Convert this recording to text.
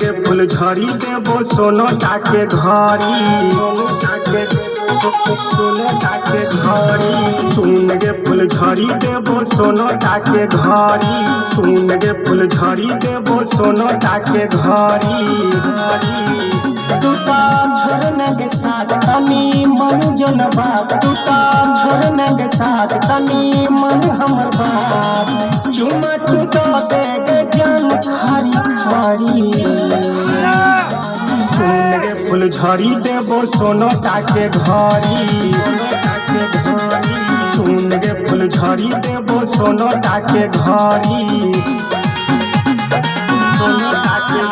गे फुलझड़ी देबो सोनो टाके घड़ी, सोनो टाके, सोनो टाके घड़ी। सुन गे फुलझड़ी देबो सोनो टाके घड़ी, सुन गे फुलझड़ी देबो सोनो टाके घड़ी। तू ता छोड़ गे साथ तनी मन जोन बात, तू ता छोड़ गे साथ तनी मन हमर बात। चुमा तू तो दे गे जान खारी खारी। सुन गे फुलझड़ी देबो सोनो टाके घड़ी, सुन गे फुलझड़ी देबो सोनो टाके घड़ी। सोनो टाके,